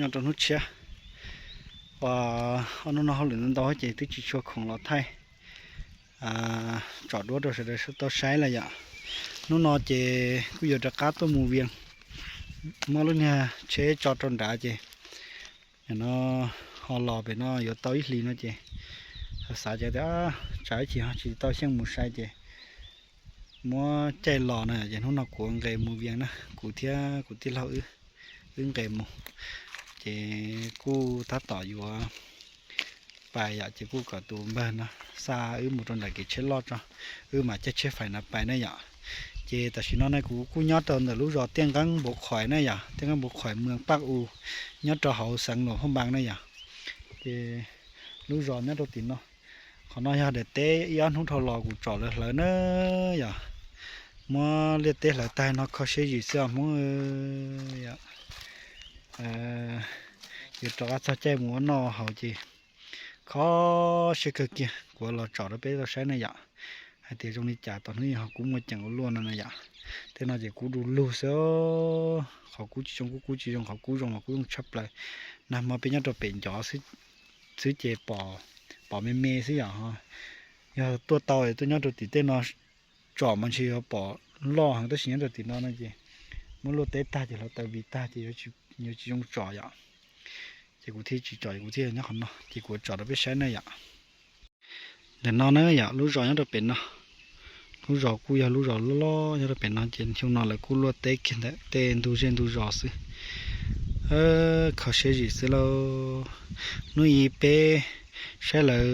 Nyob rau hnub tshiab, ua ob hnub no hauj lwm ntau ntau ces twb tsis tshua khoom los thaij tsom duab rau sawv daws tau saib lawm yom. Hnub no ces kuj yuav rov qab tuaj mus Vias, muab lub niag tsheb tso rau nrad ces nim no ho los pem no yuav tau ib hlis no ces xav xav ces tias tsam ib chim ho tsis tau xyeej mus sai ces muab caij los no ces hnub no kuv nqes mus Vias na, kuv thiab kuv tij laug wb nqes mus. Ces kuj tab tom yuav pais yom, ces kuj kom tus npawg no xa wb mus rau nram kev tsheb loj tso, wb mam caij tsheb fais no pais na yom. Ces tam sim no ne kuv kuj nyob rau ntawm lub zos Tiaj Nqeeb Npuv Qhuais na yom, Tiaj Nqeeb Npuv Qhuais, mwm Paj U, nyob rau hauv xeev Luam Phaj Npas na yom. Ces lub zos nyob rau tim no, qhov no yog daim teb ib ob hnub dhau los kuv tsom lawv hlawv na yom. Muab liaj teb hlawv tag no kho siab zim xwb os Hmoob. Yuav rov qab txog caij mus ua noj haus ces kho siab kawg kiag, kuv los tsom rau peb tau saib na yom, hais tias zoo li cas tom hnub ho kuj muaj ceem ua luaj no na yom. Tej no ces kub du lug xwb, qhov kub tsis zoo kuj kub tsis zoo, qhov kub zoo los kub zoo tshaj plaws. Nag hmo peb nyob rau pem ncov xwb ces pom me me xwb yom. Yog tuaj tau tuaj nyob rau tim tej no tsom mas ntshe yuav pom loj heev, tab sis nyob rau tim no no ces muab luaj teb tag ces hlawv taws vim tag ces yuav tsis zoo tsom yom. Ces kuv thiaj tsis tsom, kuv thiaj nyob qhov no ces kuv tsom rau peb saib na yom. Ntawm no na yom, lub zos nyob rau pem no, lub zos kuj yog lub zos loj loj nyob rau pem no ces xyoo no lawv kuj luaj teb kiag ntawm tej ntug zej ntug zos xwb. Kho siab zim xwb lauj. Hnub ib peb saib lawv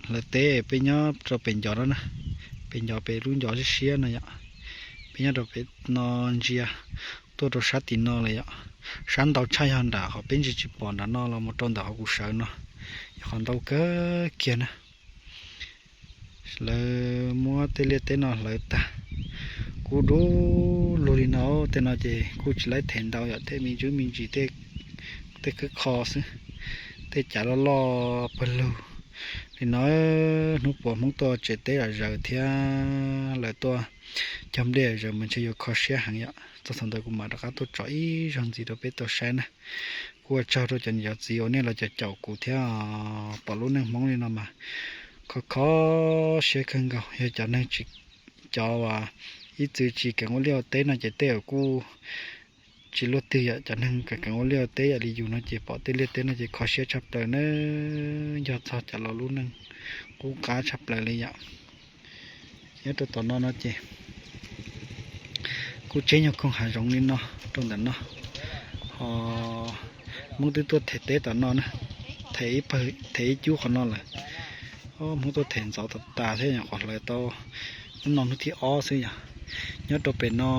hlawv teb, peb nyob rau pem ncov no na, pem ncov pem lub ncov siab siab no yom. Peb nyob rau pem no ntsia tuaj rau sab tim no lawm yom. Sab ntau tshaj yog nram qhov peb ntsia tsis pom nram no los mus rau ntawm qhov kuv sawv no, yog qhov ntau kawg kiag na. Lawv muab tej liaj teb no hlawv tag, kub du lug li no. Tej no ces kuj tsis laib them ntau yom, tej me ntsuj me ntsis, tej khawb kho xwb, tej cav loj loj pawg lug li no. Hnub puas Hmoob tuaj tsev teb zom zaws thiab lawv tuaj cog nplej zom zaws mas ntshe yuav kho siab heev yom. Txog thaum ntawd kuv mam rov qab tuaj tsom ib zaug ntxiv rau peb tau saib na. Kuj ua tsaug rau cov niam cov txiv uas nej los caum caum kuv thiab. Pom lub neej Hmoob li no mas kho kho siab kawg nkaus. Yog cov neeg tsis, cov uas ib txwm tsis keev ua liaj ua teb no ces tej zaum kuj tsis luaj twg yom. Cov neeg keev keev ua liaj ua teb yam li yus no ces pom tej liaj teb no ces kho siab tshaj plaws na. Yog txog cov laus lub neej qub qab tshaj plaws li yom. Nyob rau tom no no ces kuj tseb nyuag koog hav zoov li no rau ntawm no. Ho Hmoob twb tuaj them teb tom no na, them ib pawg, them ib cub qhov no lawm. Hmoob tuaj them ntxov tas tas thiab, nyuam qhuav hlawv tau hnub no hnub thib ob xwb yom. Nyob rau pem no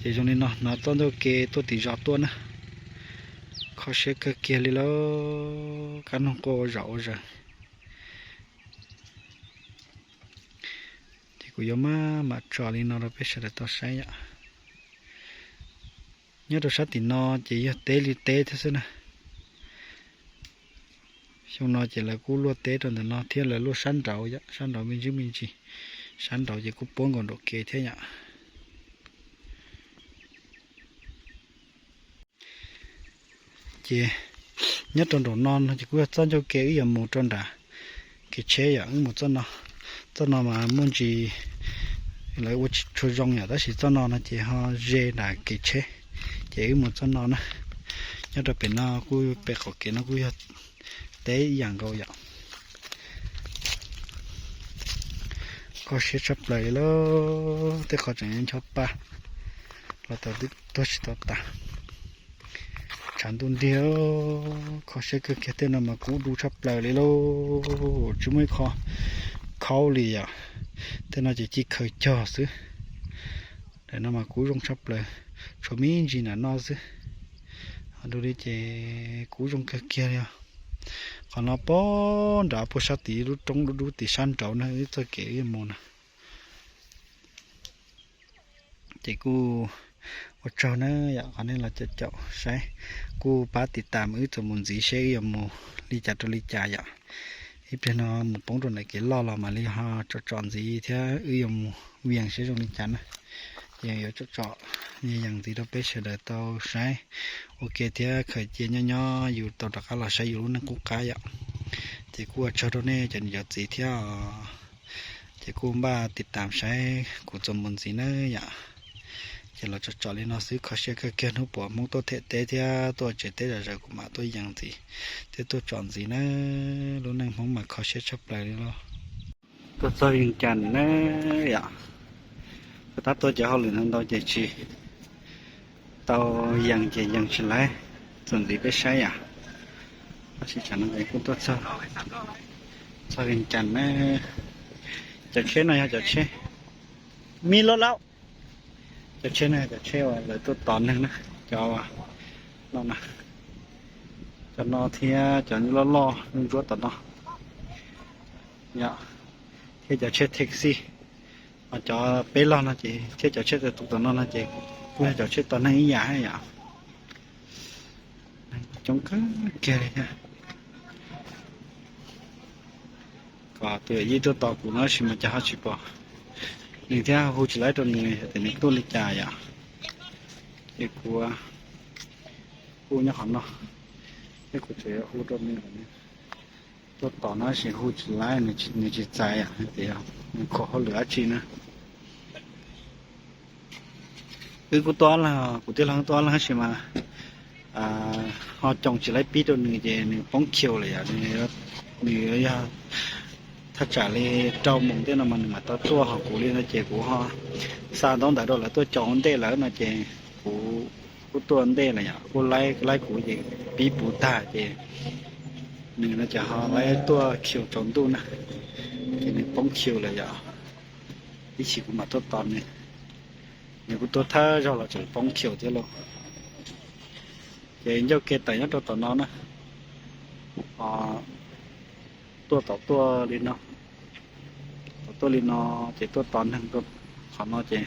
ces zoo li no, hnov txoj ncauj ke tuaj tim zos tuaj na. Kho siab kawg kiag li lauj, kab noog quaj ua zom ua zaws. Ces kuv yuav maj mam tso li no rau peb sawv daws tau saib yom. Nyob rau sab tim no ces yog teb li teb thiab xwb na. Xyoo no ces lawv kuj luaj teb rau ntawm no thiab lawv luaj sab nraud yom, sab nraud me ntsis me ntsis, sab nraud ces kuj puab nkaus nraum kev thiab yom. Ces nyob rau nraum no no ces kuj yog txoj ncauj ke wb yuav mus rau nram kev tsheb yom, wb mus txoj no. Txoj no mas muaj ntsis lawv ua tsis tshua zoo yom, tab sis txoj no no ces ho ze nram kev tsheb, ces wb mus txoj no na. Nyob rau pem no kuj pem qaum kev no kuj yog teb ib yam nkaus yom. Kho siab tshaj plaws li lauj, tej qhov tseem ncho pa los tau twb tuag tsis tau tas. Tshav ntuj ntiag, kho siab kawg kiag, tej no mas kub du tshaj plaws li lauj, tsis muaj ib qho khaub li yom. Tej no ces ci khaws cog xwb. Daim no mas kub zoo tshaj plaws, tshuav me ntsis nram no xwb. Ho dua li ces kub zoo kawg kiag li os. Qhov no puag nrad puag sab tid lub roob dub dub tim sab nraud na, wb txoj kev wb yuav mus na. Ces kuj ua tsaug na yom, qhov nej los caum caum saib, kuj pab tiv tas mus wb txuas mus ntxiv seb wb yuav mus li cas rau li cas yom. Ib pliag no mus poob rau nram kev loj los mam li ho tsom tsom ntxiv thiab wb yuav mus Vias seb zoo li cas na. Ces yuav tsom tsom yees ntxiv rau peb sawv daws tau saib ua ke thiab khaws cia nyob nyob yus tau rov qab los saib yus lub neej qub qab yom. Ces kuj ua tsaug rau nej cov niam cov txiv thiab os. Ces kuj npaj tiv tam saib kuv txuas mus ntxiv na yom. Ces los tsom tsom li no xwb, kho siab kawg kiag hnub puas Hmoob tuaj them teb thiab tuaj tsev teb zom zaws kuv mam tuaj yees ntxiv thiab tuaj tsom ntxiv na. Lub neej Hmoob mas kho siab tshaj plaws li lauj. Tuaj txog Vias Cas na yom, kuv tab tuaj cov hauj lwm ntau ntau ces tsis tau yees ces yees tsis laib, txuas ntxiv peb saib yom. Tab sis tsam no es kuj tuaj txog, txog Vias Cas na. Cov tsheb no yog cov tsheb, mi loj laub, cov tsheb no yog cov tsheb uas lawv tuaj tos neeg na, cov no na, cov no thiab cov loj loj ntsuab tom no, thiab cov tsheb taxi, cov peb log no ces thiab cov tsheb tus tom no no ces kuj yog cov tsheb tos neeg ib yam yom. Coob kawg kiag li thiab. Kom tus yawm yij tuaj tos kuv no tab sis mas cas ho tsis pom nws thiab hu tsis laib rau nws tias nws tuaj li cas yom. Ces kuv kuj nyob qhov no thiab kuv tseem yuav hu rau nws, tuaj tos no tab sis hu tsis laib, nws tsis txais yom, tias nws khuam hauj lwm dab tsi na. Wb kuj tuaj ob leeg, kuv tij laug tuaj ob leeg tab sis mas ho coos tsis laib pib rau nws ces nws poob khiu lawm yom. Nws yog thaj tsam li rau moos tej no mas nws mam tau tuaj, ho kuv li no ces kuv ho xa ntaub ntawv rau lawv tuaj coos ua ntej lawm no ces kuv kuj tuaj ntej lawm yom, kuj laib laib kuv ces pib puv tag ces nws no ces ho laib tuaj khiu tsaus ntuj na, ces nws poob khiu lawm yom. Ib chim kuv mam tuaj tos nws, nws kuj tuaj thawj zaug los tseem poob khiu thiab lauj. Ces ncauj ke tawm nyob rau tom no na, tuaj tom tuaj li no, tom tuaj li no ces tuaj tos neeg rau qhov no ces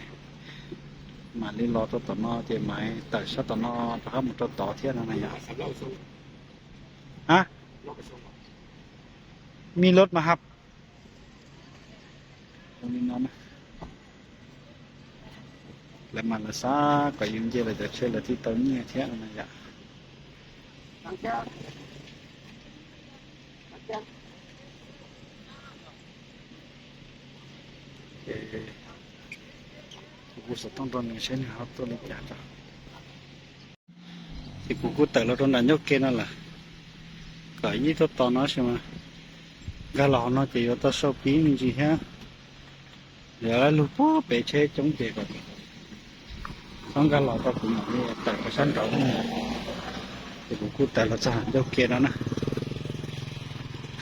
mam li los rau tom no ces mam tawm sab tom no rov qab mus rau tod thiab no na yom. Ha, mi loj mas hab li no na. Lawv mas lawv xav kom yus nce lawv cov tsheb lawv thiaj tau nyiaj thiab no na yom. Ces kuv kuj xov tooj rau nws saib nws ho tuaj li cas rau. Ces kuv kuj tawm los rau nram ncauj ke no lawm, kom ib tuaj tos no tab sis mas nkag los hauv no ces yuav tau sau pib me ntsis thiab. Yuav lug puag pem tsheb coob ces kom txhob nkag los tau, kuv mam li tawm rau sab nraud. Ces kuv kuj tawm los txog ncauj ke no na.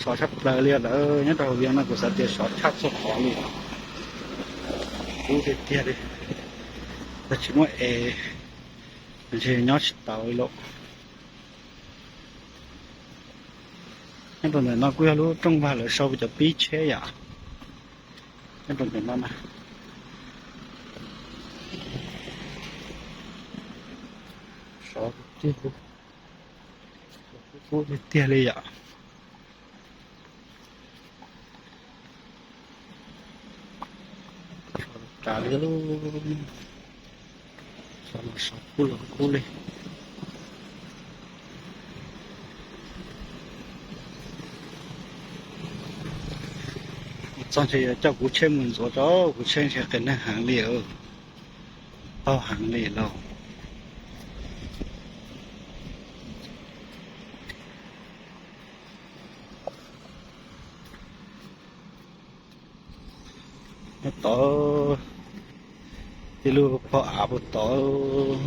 Sov tshaj plaws li lawm, nyob rau hauv Vias no kuv xav tias sov tshaj txhua qhov li. Kub tiag tiag li, tag tsis muaj es, ntshe nyob tsis tau li lauj. Nyob rau ntawm no kuj yog lub rooj vag lawv sau cov pib tsheb yom. Nyob rau ntawm no na. Sov tiag, kub tiag tiag li yom. Sov tas li, sov los sov kub los kub li. Txog ntshe yuav coj kuv tsheb mus ntxuav tso, kuv tsheb ntshe qias neeg heev li, paug heev li lauj. Nyob tod, ib lub pog av puag tod,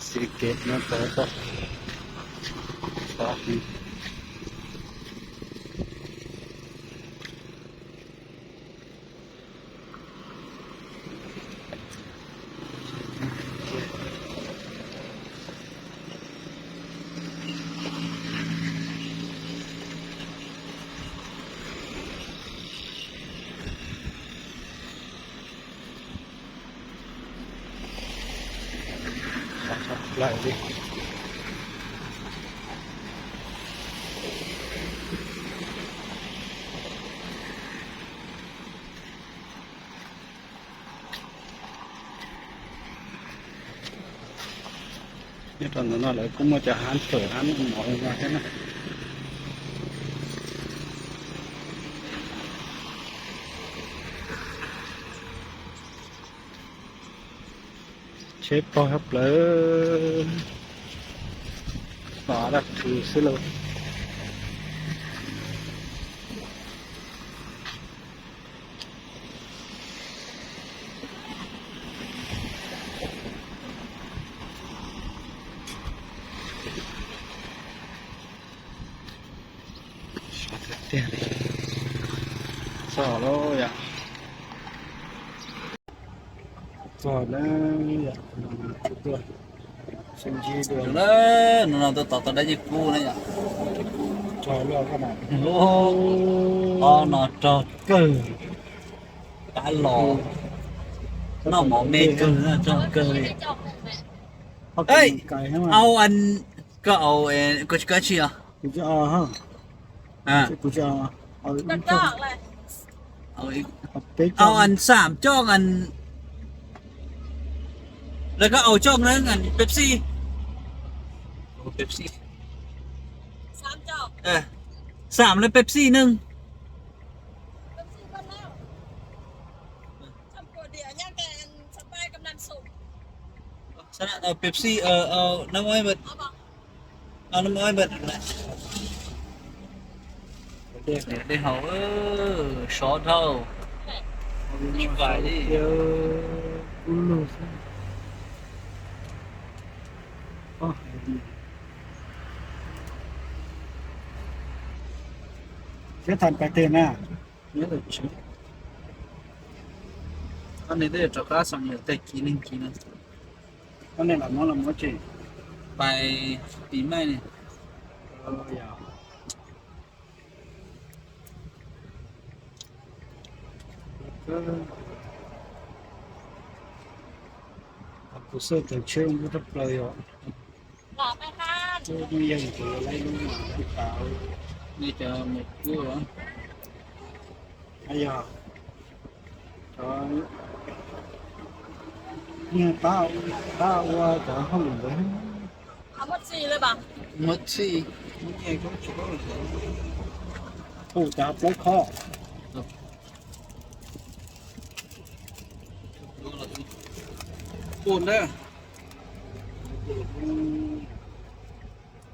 xi kev nyob tod tod. Lawm li. Nyob rau ntawm no lawv kuj muaj cov hab fawm hab mov no thiab na. Tsheb pog hab plawv, los dab rhuv xwb lauj. Sov tiag tiag li. Txog lawm yom. Txog lawm yom. Sib ntsib dua na, no no tuaj tom tau dab ncej kub na yom. Ob no rog kawg, qab los, noj mov me kawg, rog kawg li. Au, koj au, koj tsis koj tsis os. Au ăn xam coj ăn, lawv koj au coj lawv ăn Pepsi. Pepsi. Xam lawv Pepsi neeg. Pepsi, no muaj ib npawg, no muaj ib npawg. Dej haus, sov dhau, tsis vais li. Siab tham pais teg na. Nyob tom tsev. Ob niag twb yuav rov qab xav yam tag kis neeg kis no. Ob niag lam muab los muab tsev. Pais pis maij ne. Kuv xauj tawm tsheb ua npub tshaj plaws yom. Lub yeej kuv yuav laib lub mas lub tas, nej cov mus kub. Yog, cov, pab, pab ua cov hauj lwm ntawd. Muab txij, muab nyiaj kub tsis paub, pum cov plaub khob. Pum na.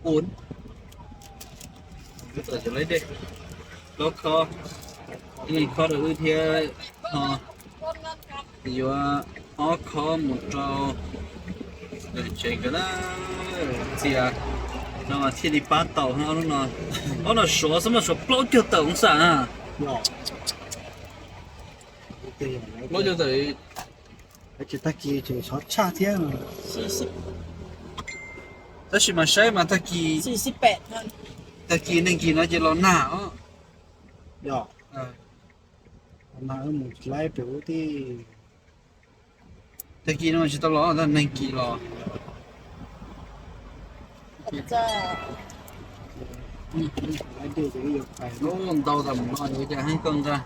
Pum. Tawm cov laib dej, plaub khob, ib khob rau wb thiab, ho yuav ob khob mus rau tsev nkawd na. Txias no mas thiaj li pab tau ob lub no. Ob no suav xwb mas suav plaub caug tawm oo xam na. Plaub caug tawm. Tsis tag kis tseem sov tshaj thiab. Tab sis mas saib mas tag kis, tag kis neeg kis no ces los nag os. Yog, los nag wb mus laib pem ub tij. Tag kis no tsis tau los, tag neeg kis los. Ntau tas mus no ces heev kawg nqa.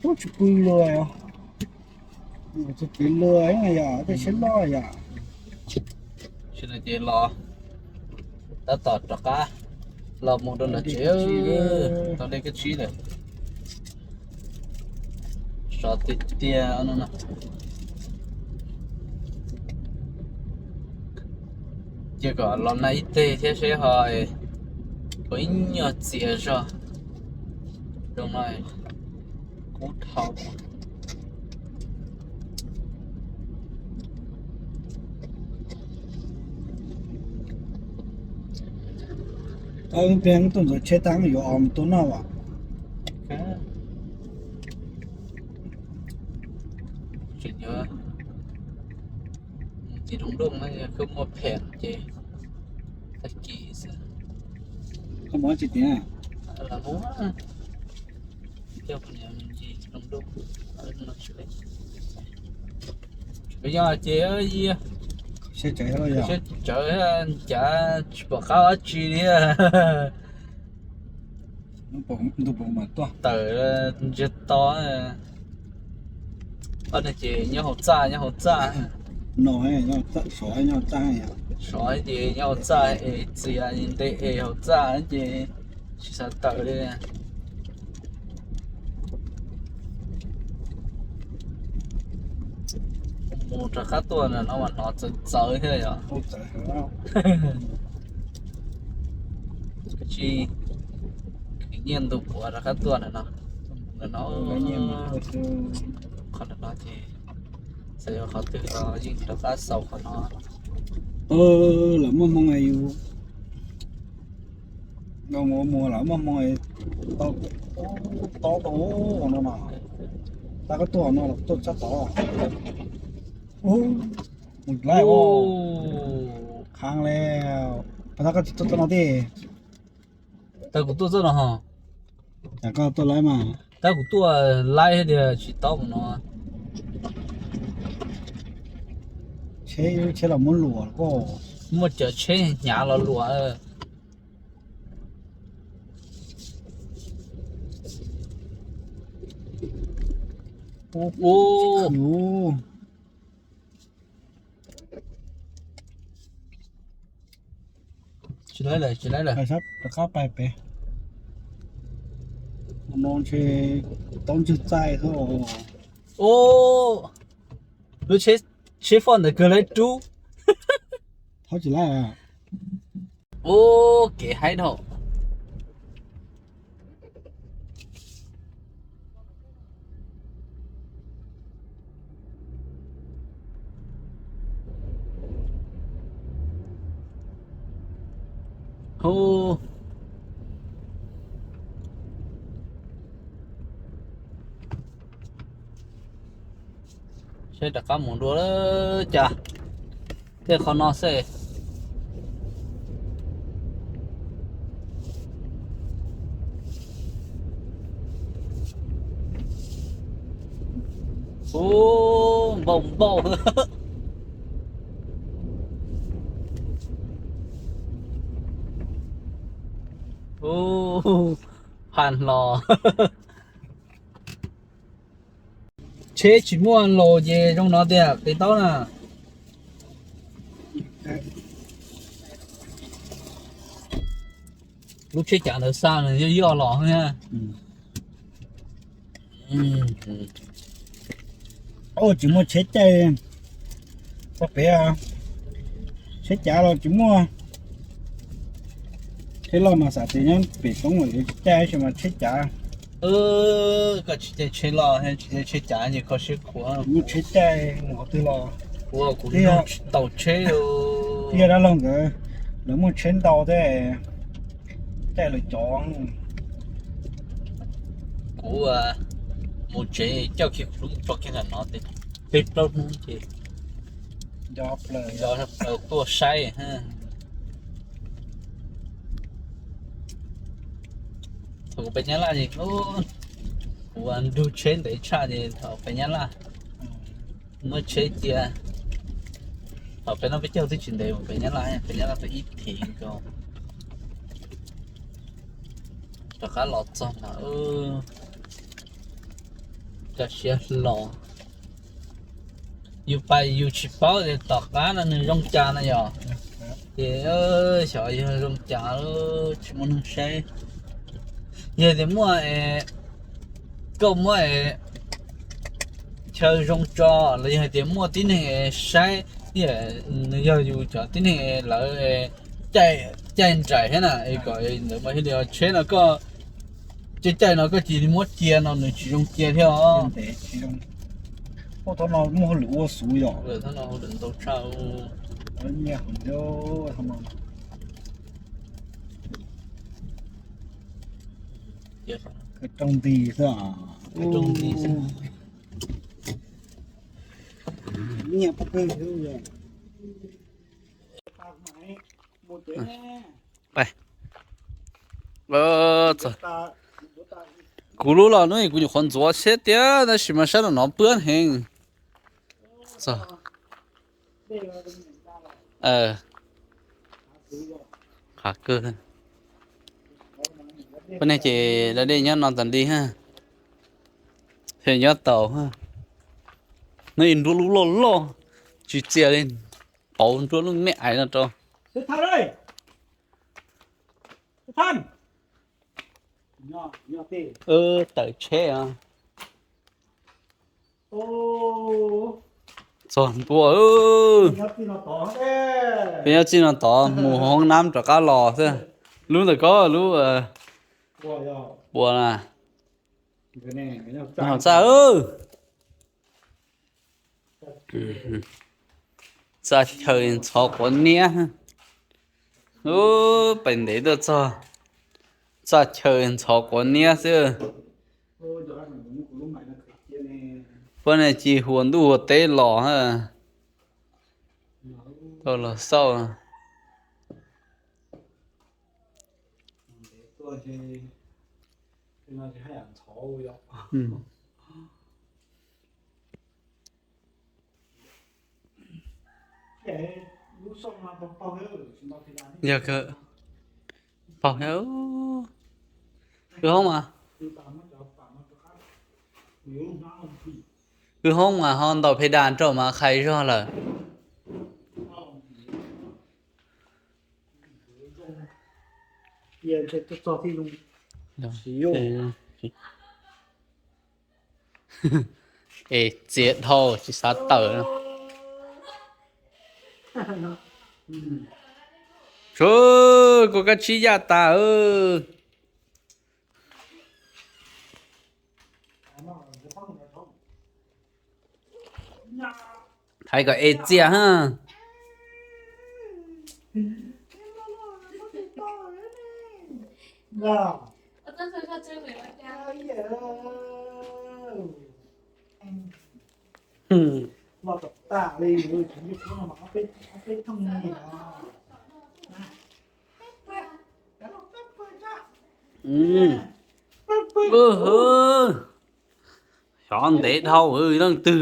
Ub, tsis pw luag, tsis pw luag yom, tej siab loj yom. Tsis no ces los tab tom rov qab los mus rau nram tsev, tau dej kab tsib lawm. Sov tiag tiag no. Cia kom los nag ib teg thiab seb ho puas ib nyuag txias zog. Zoo no kub dhau. Pliag tuaj ntxuav tsheb tag yuav os mus tua noj as. Tsis nyob tim Rooj Ndooj na, koj muaj phem ces tag kis xwb. Koj mus tsis tiag. Coj poj niam mus ncig Rooj Ndooj. Tsis yog ces siab tsawv, cav tsis pom qab dab tsi li. Ntuj puas mam tuaj tawm ntsiag to. Ob no ces nyob hauv txaj, nyob hauv txaj. No, sov nyob txaj, sov ces nyob hauv txaj es txias ntev es hauv txaj ces tsis xav tawm li. Mus rov qab tuaj no mas hnov txawv txawv thiab yom. Tsis khwv nyiaj ntu puav rov qab tuaj ntawm no. Ntawm no, qhov ntawm no ces xav yuav qhov twg los yeej rov qab xaus qhov no. Lawv muaj hmoo yus, mus mus lawv muaj hmoo, tob tau no no. Tab koj tuaj no los tuaj txog tod. Mus lawm, qhov li, pas tab koj tsis tuaj txog no thiab. Tab kuv tuaj txog no ho. Koj tuaj laib mas. Tab kuv tuaj laib tiag tsis tau mus no. Tsheb, tsheb los muab luam koj. Muaj cov tsheb hnyav los luam. Ub, ub. Tsis laib lawm, tsis laib lawm. Rov qab pais pem. No ntshe tau ntswg txaij xwb. Ub, lub tsheb foj ntawd kawg laib rub. Thov tsis laib. Ub, kev haib dhau. Hu, seb rov qab mus dua lawm cas. Tej qhov no xwb. Ub, npau npau. Ub, pha hlo. Tsheb tsis muaj laus ces zoo no tiag, qis taub na. Lub tsheb cav ntawd xa nws yoj yoj los thiab. Tsis muaj tsheb caij txog pem, tsheb cav los tsis muaj. Tsheb loj mas xav tias nyob pem roob lawm yuav tsis caij tab sis mas tsheb cav. Koj tsis caij tsheb loj, tsis caij tsheb cav ces kho siab khuav. Muaj tsheb caij mus qhov twg los. Kuv, kuv tsis tau tsheb. Twb yog dab laug nkawd, lawv muaj tsheb ntau thiab, caij lawv cov. Kuv mus tsev coj kiag kuv lub mus tso kiag ntawm no, peb plaub hnub ces nco plaws tuaj saib. Thaum kuv pem Nyab Laj ces kuv nrug tsheb ntev tshaj ces thaum pem Nyab Laj muab tsheb cia. Thaum pem no peb caug twb tsis ntev mus pem Nyab Laj, pem Nyab Laj tau ib thim nkaus. Rov qab los txog mas rau siab hlo. Yus pais yus tsis paub tias tom qab no nws zoo cas no yom. Ces xyov yog zoo cas tsis muaj neeg saib. Yog tias muaj, koj muab chaw zoo tso los yog hais tias muaj tib neeg saib, nws yog yus cov tib neeg lawv caij nraim thiab na, kom ntawd mas thiaj li tsheb no koj caij caij no koj cia li muab cia no nws tsis zoo cia thiab os. Ua thaum no muaj hauj lwm ua xwb yom. Ntau tshaj. Rooj nti xwb. Rooj nti xwb. Kuv lub los hnub kuv nyuam qhuav ntxuav siab tiag tab sis mas sab no no pwb heev. Qhov kawg, poj niam ces da dej nyob no tas li ha. Nyob tau ha. Nws nruab lub loj loj, Tsis txia li, pauv nruab lub me aiv no rau. Tawm tsheb os. Txog ntua. Peb nyob txij no tod mus hoob nab rov qab los xwb. Lub ntawm ko lub pua na. Txaj. Txaj chaw ntxhov quav niab. Pem ntev tuaj txog, txaj chaw ntxhov quav niab xwb. Puab ne ci hua ntuj hua teb los, tau los xauj. Yog kawg, paug thiab. Wb hoob mas, wb hoob mas ho ntaus phe das rau mas qhais zog lawm. Es txia dhau tsis xav tawm. Kuv kab tsib yaj tas. Thaiv kom es txias ha. Xyov ntev dhau leej twg.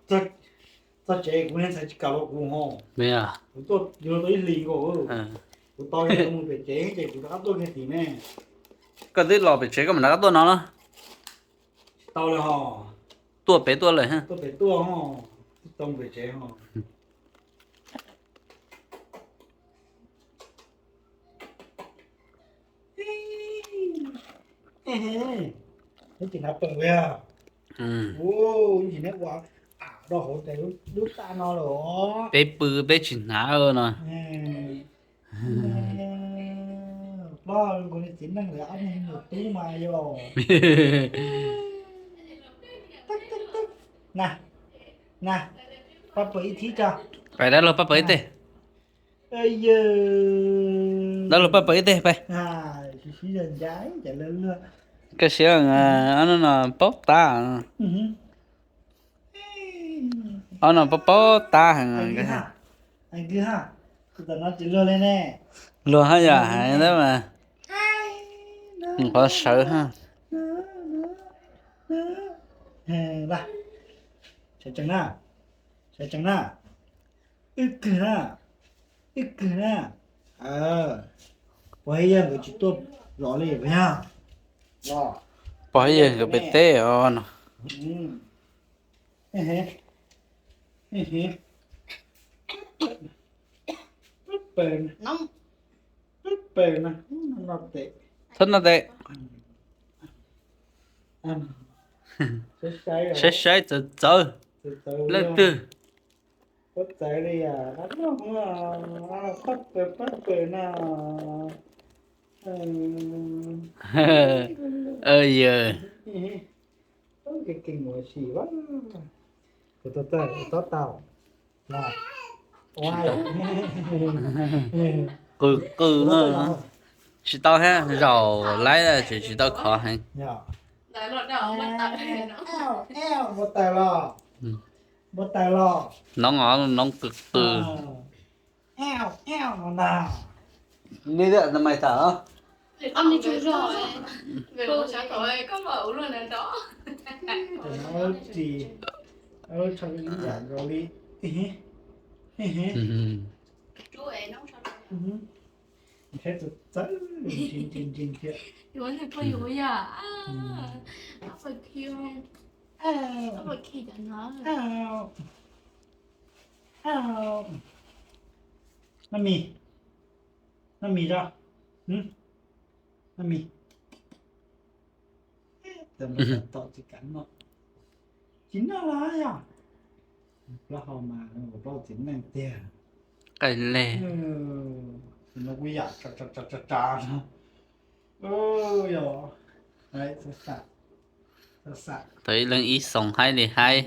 Txog tsev kuv txhais tsis kam los kuv ho. Kuv tuaj ib hlis nkaus, kuv tau mus pem tsev ces kuv rov qab tuaj kiag tim ne. Koj twb los pem tsev koj mam rov qab tuaj no los? Tsis tau li ho. Tuaj pem tuaj lawm, tuaj pem tuaj ho, tsis tau pem tsev ho. Neb tsis hnav pees li. Ua, ib ntsis neb ua am rau hauv tes lub txaj no lawm os. Peb pw peb tsis hnav no. Pog, kuv niag txiv neej lawv ob niag me nyuam tub mas yog. Na, na, pab pawg ib thib tso. Pab dab laug pab pawg ib teg. Dab laug pab pawg ib teg pab. Koj siab, ob no paub tab. Ob no paub paub tab heev. Luag hab yam hais tab mas qhov sawv hab. Wb kwg na, wb kwg na. Pog Hib Yawg nkawd tsis tuaj los li puas yog? Pog Hib Yawg nkawd pem teb os no. Thab no tes. Saib saib txawv txawv leej twg. Pab pawg, pab pawg na. Yawg, qw qw, tsis tau hab, zaum laib tseem tsis tau khov heev. Noov os, noov qw qw. Noj mis, noj mis tso, noj mis. Tsis kam noj, tsis noj los yog plaub hau mas plaub txiv neej tiag. Qai le, no kuj yam tsa tsa no. Yog, tau ib leeg ib xoo haib li haib.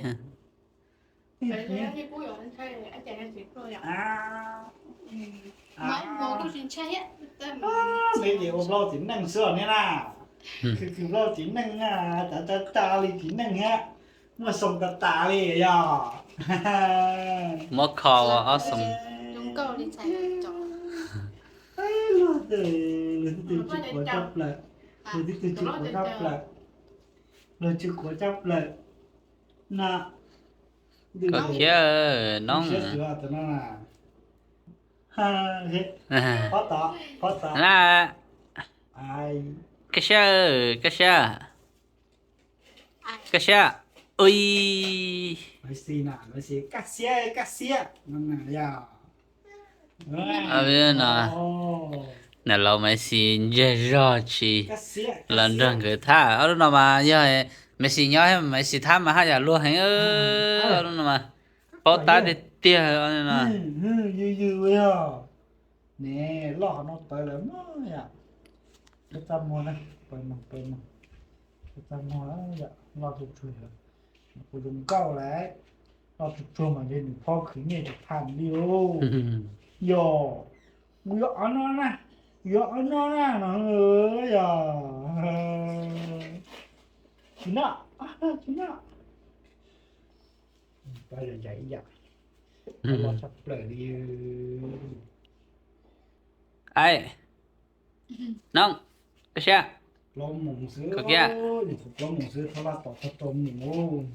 Peb ces ua plaub txiv neej xwb os ne na. Khwv khwv plaub txiv neej na, tsa tsa tsa li txiv neej thiab, muaj xoo tas tas li yog. Muab kho ua ob xoo. Luag twb, luag twb tsis quav tshaj plaws, luag twb tsis quav tshaj plaws, luag tsis quav tshaj plaws na. Koj khiav no. Pob tod, pob tod. Koj siab, koj siab, koj siab. Ui, Maiv Xis, Maiv Xis, koj siab, koj siab no. Niam laus Maiv Xis ntseg zog tsis los nrog nkawd thab. Ob lub no mas yog Maiv Xis nyob, Maiv Xis thab mas haj yam luag heev. Ob lub no mas paub tab tiag tiag no. Yws yws yog ne, loj qhov no pawv lawm no yom. Peb txaj muag na, pawv no, pawv no. Peb txaj muag yom, loj tsuag tsuag, kuv zoo nkauj lawm. Loj tsuag tsuag mas yog nws phob khwv nyiaj tsis tham li lauj. Yog, kuv yuav ob no na, yuav ob no na no yog. Tsis noj, tsis noj. Pab yam ib yam, loj tshaj plaws li. Ai, no, koj siab, plaub moos xwb, plaub moos xwb, thov laj tom thov rau mus.